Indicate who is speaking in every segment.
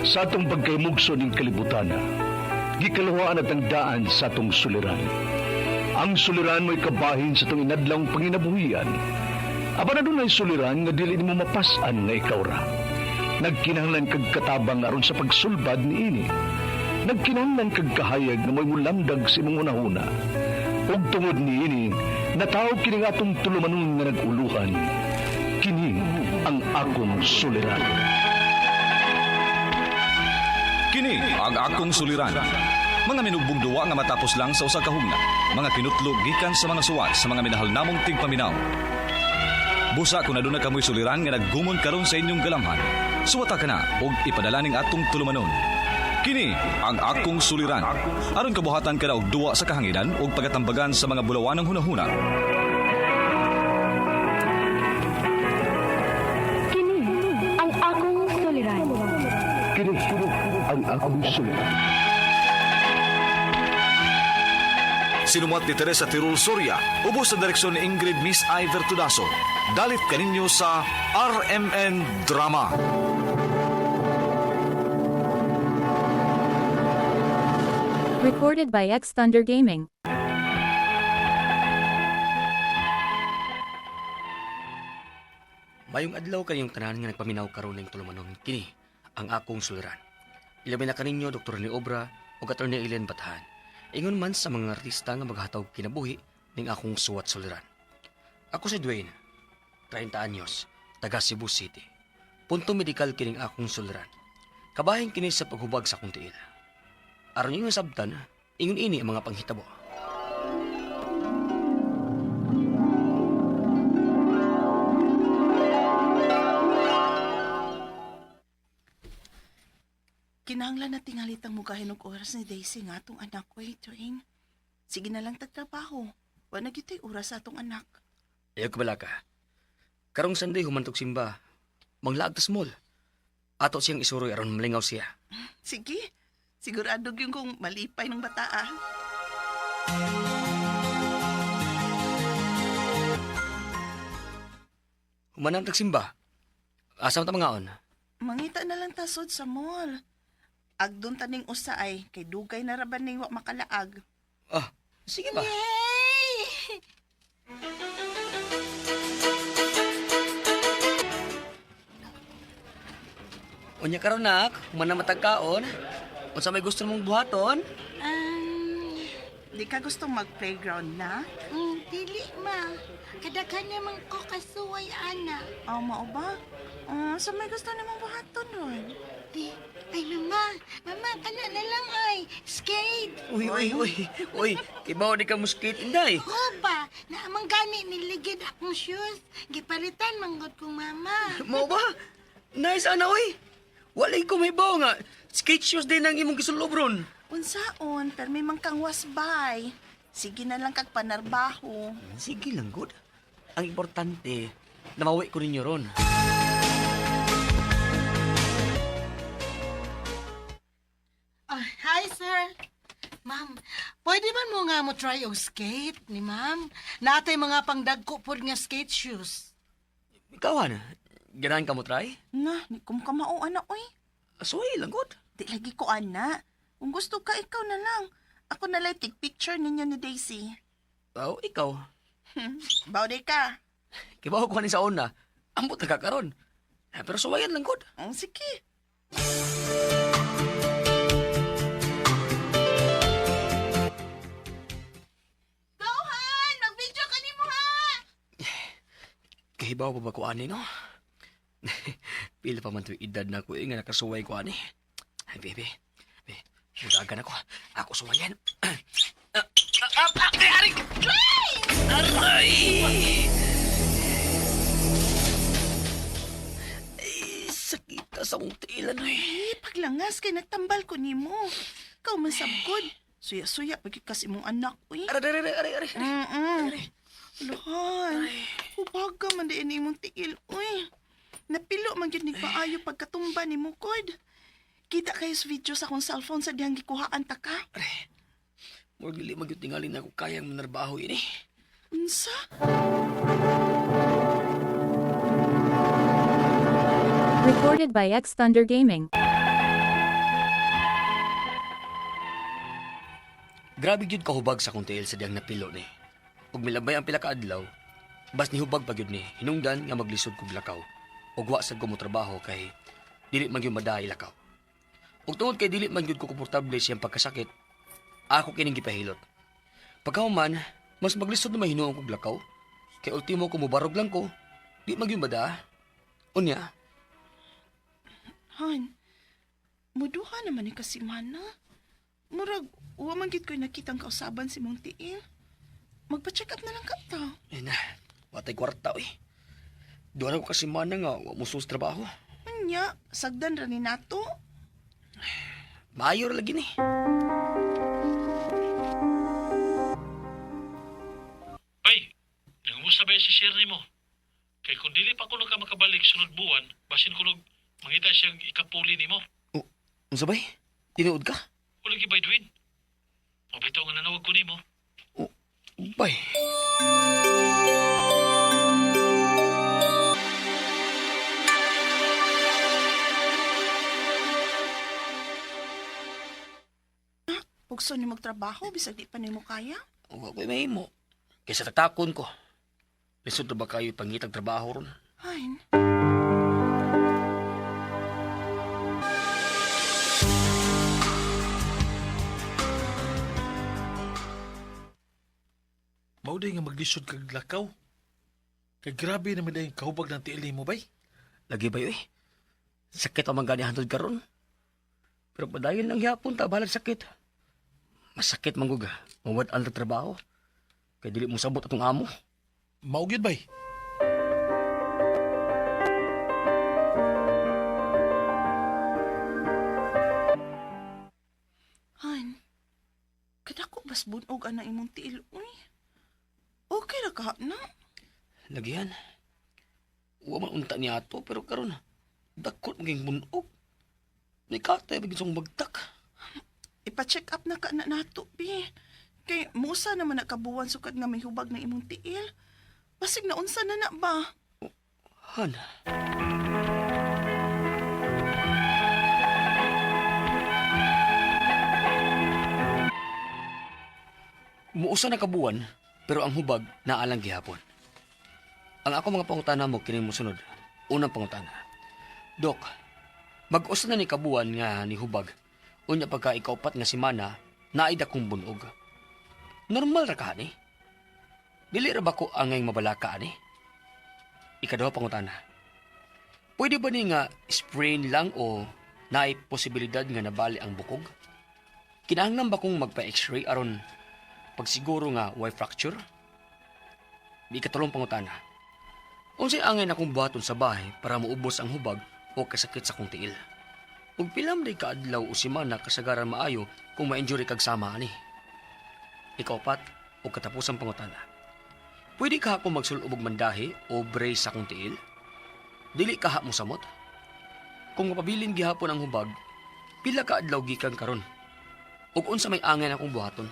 Speaker 1: Sa atong pagkaymugso ning kalibutan, gikaluhaan at ang daan sa atong suliran. Ang suliran mo'y kabahin sa atong inadlawng panginabuhian. Apan adunay suliran nga dili nimo mapas-an nga ikaw ra. Nagkinahanglan kag katabang aron sa pagsulbad niini. Nagkinahanglan kag kahayag nga mo'y mulamdag sa imong hunahuna. Ug tungod niini, natawo kini nga atong tulumanon nga nag-uluhan. Kini ang akong suliran.
Speaker 2: Kini ang akong suliran. Mga minugbong duwa nga matapos lang sa usa ka hugna. Mga kinutlog gikan sa mga suwat sa mga minahal namong tigpaminaw. Busa kung aduna kamoy suliran nga naggumon karon sa inyong galamhan. Suwata ka na og ipadala ning atong tulumanon. Kini ang akong suliran. Aron kabuhatan ka na og duwa sa kahanginan ug pagatambagan sa mga bulawanang hunahuna.
Speaker 3: Kini ang akong suliran.
Speaker 1: Kini ang akong suliran.
Speaker 2: Sinumat ni Teresa Tirul Soria, ubos sa direksyon ni Ingrid Miss Iver Tudaso. Dalit kaninyo sa RMN Drama.
Speaker 4: Recorded by X Thunder Gaming.
Speaker 5: Mayong adlaw kayong tanan nga nagpaminaw karon ning tulumanon kini ang akong suliran. Ilabi na kaninyo Dr. ni Obra ug Attorney Ellen Batahan. Ingon man sa mga artista nga maghatag kinabuhi ning akong suwat suliran. Ako si Dwayne, 30 anyos, taga Cebu City. Punto medikal kining akong suliran. Kabahin kini sa paghubag sa akong tiil. Aron ingon sabtan, ingon ini ang mga panghitabo.
Speaker 6: Kinahanglan na tingalitang mugahin og oras ni Daisy nga atong anak ko, Dwayne. Sige na lang tagtrabaho. Wa na gyud oras sa atong anak.
Speaker 5: Ayaw ka bala ka. Karong Sunday humantog simba. Manglaag tas mall. Ato siyang isuroy aron malingaw siya.
Speaker 6: Sige, sigurado gyud kung malipay ng bataa.
Speaker 5: Humanang tagsimba. Asa man ta mangaon?
Speaker 6: Mangita na lang tasod sa mall. Agdon taning usa ay kay dugay na ra ba ning wa makalaag.
Speaker 5: Ah, sige ba? Unya karon nak, human na matagkaon. Unsa may gusto mong buhaton?
Speaker 6: Di ka gustong mag-playground na?
Speaker 7: Dili ma. Kadaghan naman ko kasuway, ana.
Speaker 6: Aw, mao ba? Ah, sa may gusto namang buhaton ron.
Speaker 7: Di, ay mama, mama, kana na lang ay. Skate.
Speaker 5: Uy, uy, uy. Uy, kibaw di ka muskit inday.
Speaker 7: O ba, naamang gani niligid akong shoes. Gipalitan manggod kong mama.
Speaker 5: Mao ba? Nice ana uy. Walay ko may baw nga. Skate shoes din ang imong gisulob ron.
Speaker 6: Unsaon, pero may mangkang wasbay. Sige na lang kag panarbaho.
Speaker 5: Sige lang, good. Ang importante, namawi ko ninyo ron.
Speaker 7: Ah, hi, sir. Ma'am, pwede man mo nga mo try og skate ni ma'am? Natay mga pangdagko pod nga skate shoes.
Speaker 5: Ikaw, Hana, ganahan ka mo try?
Speaker 6: Na, ni kum kamao ana oy.
Speaker 5: Suway lang, good.
Speaker 6: Di lagi ko ana. Kung gusto ka, ikaw na lang. Ako na lang take picture ninyo ni Daisy.
Speaker 5: Oh, ikaw.
Speaker 6: Bawde ka.
Speaker 5: Kibaw ko ni sa una. Ambot na kakaron. Eh, pero suwayan lang, good.
Speaker 6: Oh, sige. Go, Han! Mag-video ka ni mo, ha!
Speaker 5: Kahibaw pa ba ko ani, no? Pila pa man to'y edad na ko, eh, nga nakasuway ko ani. Ay, baby. Be, mudagan ako. Ako suwayan. Ah, ah, ah, ay, aray! Aray! Ay, sakita sa akong tiilan, oy.
Speaker 6: Eh, paglangas kay nagtambal ko nimo. Ikaw man sabgod. Suya-suya pag kasi imong anak, uy.
Speaker 5: Aray, aray, aray, aray, aray.
Speaker 6: Lahan. Hubaga man din imong tiil, uy. Napilo man gyud ni maayo pagkatumba ni Mukod. Kita kayo sa video sa akong cellphone sa dihang gikuhaan ta ka.
Speaker 5: Aray. Murag dili magyud tingali na ako kayang manarbaho ini.
Speaker 6: Unsa?
Speaker 4: Recorded by X Thunder Gaming.
Speaker 5: Grabe gyud kahubag sa akong tiil sa diyang napilo ni. Ug milabay ang pila ka adlaw, bas nihubag pa gyud ni, hinungdan nga maglisod kog lakaw. Ug wa sad ko motrabaho kay dili man gyud madaay lakaw. Ug tungod kay dili man gyud ko komportable siyang pagkasakit, ako kining gipahilot. Pagkahuman, mas maglisod na mahinuon kog lakaw. Kay ultimo ko mobarog lang ko, di man gyud madaa. Unya,
Speaker 6: Han, muduha naman ni kasimana. Murag, wa man gid ko'y nakitang kausaban si mong tiil. Magpa-check up na lang ka ta.
Speaker 5: eh na, watay kwarta oy. Duha na ko kasi mana nga wa mo sa trabaho.
Speaker 6: Unya, sagdan ra ni nato.
Speaker 5: Maayo ra lagi ni.
Speaker 8: Bay, nangumusta ba si sir nimo? Kay kung dili pa kuno ka makabalik sunod buwan, basin kuno mangita siyang ikapuli nimo.
Speaker 5: Oh, unsa bay? Tinuod ka?
Speaker 8: Wala gi bay Dwayne. Mabitaw nga nanawag ko nimo.
Speaker 5: Oh, bay.
Speaker 6: Pugso ni magtrabaho, bisag di pa nimo kaya.
Speaker 5: Wa ko'y mahimo. Kaysa tatakon ko. Lisod na ba kayo pangitag trabaho ron?
Speaker 6: Han,
Speaker 8: Mao day nga maglisod kag lakaw. Kay grabe naman day ang kahubag ng tiil nimo bay.
Speaker 5: Lagi ba eh? Sakit ang gani hantod karon. Pero padayon lang yapon ta balag sakit. Masakit man gud. Mawad ang trabaho. Kay dili mo sabot atong amo.
Speaker 8: Mao gyud bay.
Speaker 6: Han, kadako bas bunog ana imong tiil, uy. Okay ra ka na.
Speaker 5: Lagihan. Wa man unta niya ato pero karon dakot maging bunog. May katay bagin song bagtak.
Speaker 6: Ipa-check up na ka na nato, bi. Kay musa naman nakabuwan sukad nga may hubag na imong tiil. Basig na unsa na na ba?
Speaker 5: Han. Muusa na kabuan, pero ang hubag naalang gihapon. Ang ako mga pangutana mo kini mosunod. Unang pangutana. Dok, mag-usa na ni kabuan nga ni hubag. Unya pagka ikaupat nga semana, naay dakong bunog. Normal ra ka ni? Dili ra ba ko angay mabalaka ani? Ikaduha pangutana. Pwede ba ni nga sprain lang o naay posibilidad nga nabali ang bukog? Kinahanglan ba kong magpa-x-ray aron pagsiguro nga way fracture? Di ikatulong pangutana. Unsay angay na akong buhaton sa bahay para maubos ang hubag o kasakit sa kong tiil? Ug pila man day kaadlaw o semana kasagaran maayo kung ma-injury kag sama ani? Ikaupat o katapusang pangutana. Pwede ka ako magsulob og mandahi o brace sa akong tiil? Dili ka mo samot? Kung mapabilin gihapon ang hubag, pila ka adlaw gikan karon? Ug unsa may angay akong buhaton?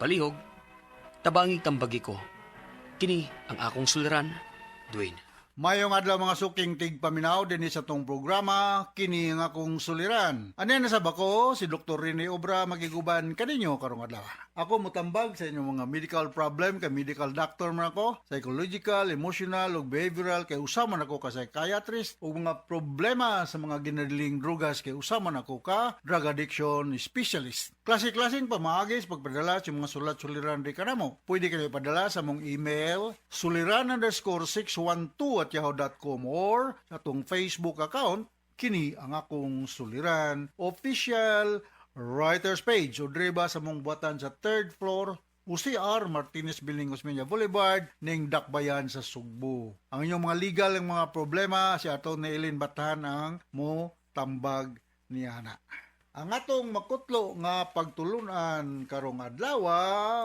Speaker 5: Palihog, tabangi tambagi ko. Kini ang akong suliran, Dwayne.
Speaker 9: Mayong adlaw mga suking tigpaminaw dinhi sa tong programa kini nga akong suliran. Ani na sa bako si Dr. Rene Obra magiguban kaninyo karong adlaw. Ako motambag sa inyong mga medical problem kay medical doctor man ako, psychological, emotional ug behavioral kay usa man ako ka psychiatrist ug mga problema sa mga ginadiling drugas kay usa man ako ka drug addiction specialist. Klase-klaseng pamaagi sa pagpadala sa mga sulat suliran di kanamo. Pwede kayo ipadala sa mong email suliran_612@yahoo.com or sa atong Facebook account kini ang akong suliran official writers page o driba sa mong buhatan sa third floor UCR Martinez Building Osmeña Boulevard ning Dakbayan sa Sugbo. Ang inyong mga legal ang mga problema si Ato ni Eileen Batahan ang mo tambag niana. Ang atong makutlo nga pagtulunan karong adlaw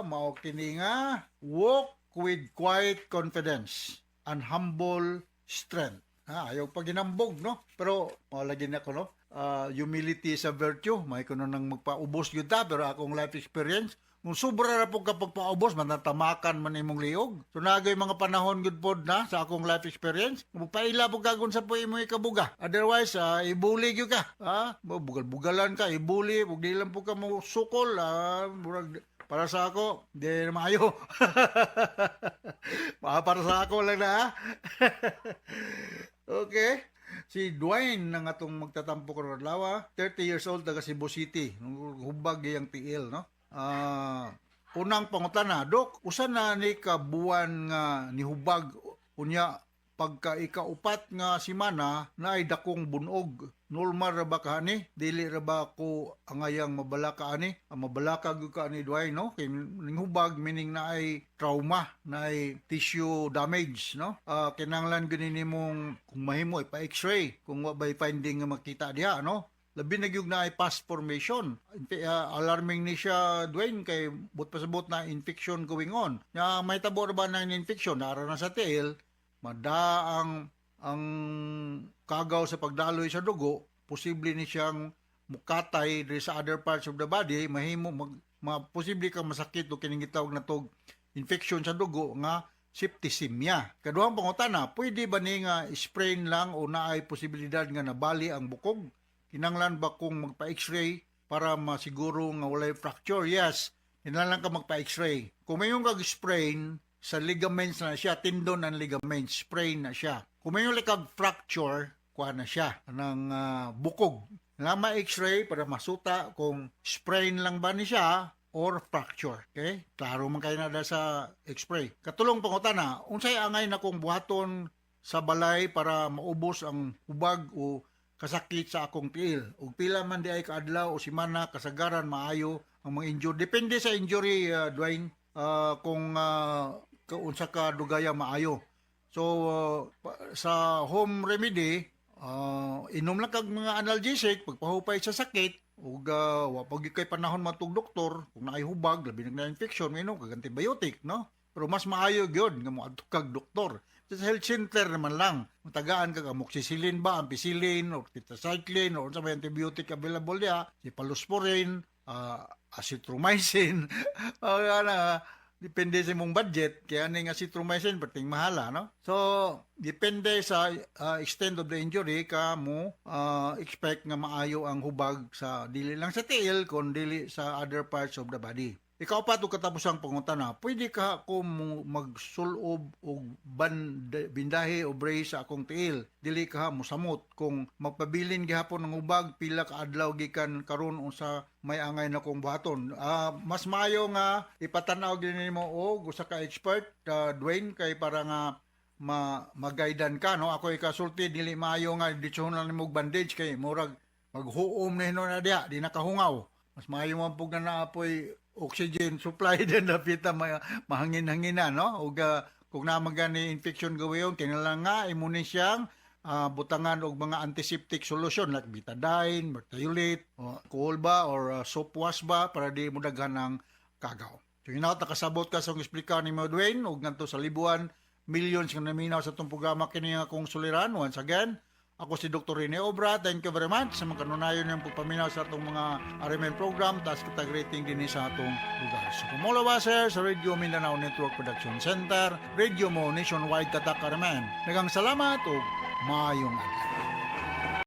Speaker 9: mao kini nga walk with quiet confidence and humble strength. Ha, ayaw pa ginambog, no? Pero mao lagi na ko, no? Ah, humility is a virtue. May kuno nang magpaubos gyud ta pero akong life experience Kung sobra ra po kapag paubos, manatamakan man imong liog. So nagay mga panahon gud pod na sa akong life experience. Paila po kagon sa po imo ikabuga. Otherwise, ibuli gyud ka. Ha? Bugal-bugalan ka, ibuli, ug di lang po ka mo sukol, murag para sa ako, di na maayo. Para sa ako lang na, ha? Okay. Si Dwayne nang atong magtatampo karon adlaw, 30 years old, taga Cebu City. Hubag iyang tiil, no? Unang pangutana, Dok, usa na ni ka buwan nga nihubag, unya pagka ikaupat nga simana na ay dakong bunog. Normal ra ba ka ani? Dili ra ba ko angayang mabalaka ani? Ang mabalaka gyud ka ani, Dwayne, no? Kay ning hubag meaning na ay trauma, na ay tissue damage, no? Kinahanglan gyud nimong kung mahimo ipa-x-ray kung wa bay finding nga makita diha, no? Labi na gyud na ay pus formation. Alarming ni siya, Dwayne, kay but pasabot na infection going on. Nya may tabo ra ba ng infection nara na sa tiil, mada ang kagaw sa pagdaloy sa dugo, posible ni siyang mukatay diri sa other parts of the body, mahimo mag posible kang masakit o kining gitawag na tog infection sa dugo nga septicemia. Kaduhang pangutana, pwede ba ni nga sprain lang o naay posibilidad nga nabali ang bukog? Kinanglan ba kung magpa-x-ray para masiguro nga walay fracture? Yes, kinahanglan ka magpa-x-ray. Kung mayon kag sprain, sa ligaments na siya, tendon and ligaments, sprain na siya. Kung mayon kag fracture, kuha na siya ng bukog. Lama x-ray para masuta kung sprain lang ba ni siya or fracture. Okay? Klaro man kayo na da sa x-ray. Katulong pangutana, unsay angay na kong buhaton sa balay para maubos ang hubag o kasakit sa akong tiil? Ug pila man di ay kaadlaw o simana kasagaran maayo ang mga injury? Depende sa injury, Dwayne, kung unsa ka dugaya maayo. So sa home remedy, inom lang kag mga analgesic pagpahupay sa sakit ug wa pa gyud kay panahon matug doktor. Kung naay hubag, labi na infection, minom kag antibiotic, no? Pero mas maayo gyud nga moadto kag doktor. Sa health center naman lang matagaan kag amoxicillin ba, ampicillin or tetracycline or unsa may antibiotic available diha, cephalosporin, azithromycin, ana, depende sa imong budget, kaya ning azithromycin perting mahala, no? So depende sa extent of the injury ka mo expect nga maayo ang hubag sa dili lang sa tiil kon dili sa other parts of the body. Ikaupat ug katapusang pangutana, pwede ka ko magsulob og bindahe o brace sa akong tiil? Dili ka mosamot kung magpabilin gihapon ang hubag, pila ka adlaw gikan karon, unsa may angay na kong buhaton? Mas maayo nga ipatan-aw gyud nimo og usa ka expert, Dwayne, kay para nga ma magaidan ka, no? Ako ikasulti, dili maayo nga ditsohon lang nimo og bandage kay murag maghuom na hinuon na diha, di nakahungaw. Mas maayo man pug na naapoy oxygen supply din dapita mahangin-hanginan, no? Ug kung naa man gani infection gawayon, kinahanglan nga imo ni siyang butangan og mga antiseptic solution like betadine, merthiolate, o alcohol ba or soap wash ba para di mo daghan ang kagaw. So hinaut nakasabot ka sa eksplika ni mo, Dwayne, ug ngadto sa libuan millions nga naminaw sa atong programa kini nga akong suliran. Once again, ako si Dr. Rene Obra. Thank you very much sa mga kanunayon ng pagpaminaw sa atong mga RMN program. Taas kita rating din sa atong lugar. So, from all of us here sa Radio Mindanao Network Production Center, Radio Mo Nationwide Tatak RMN. Daghang salamat ug maayong adlaw.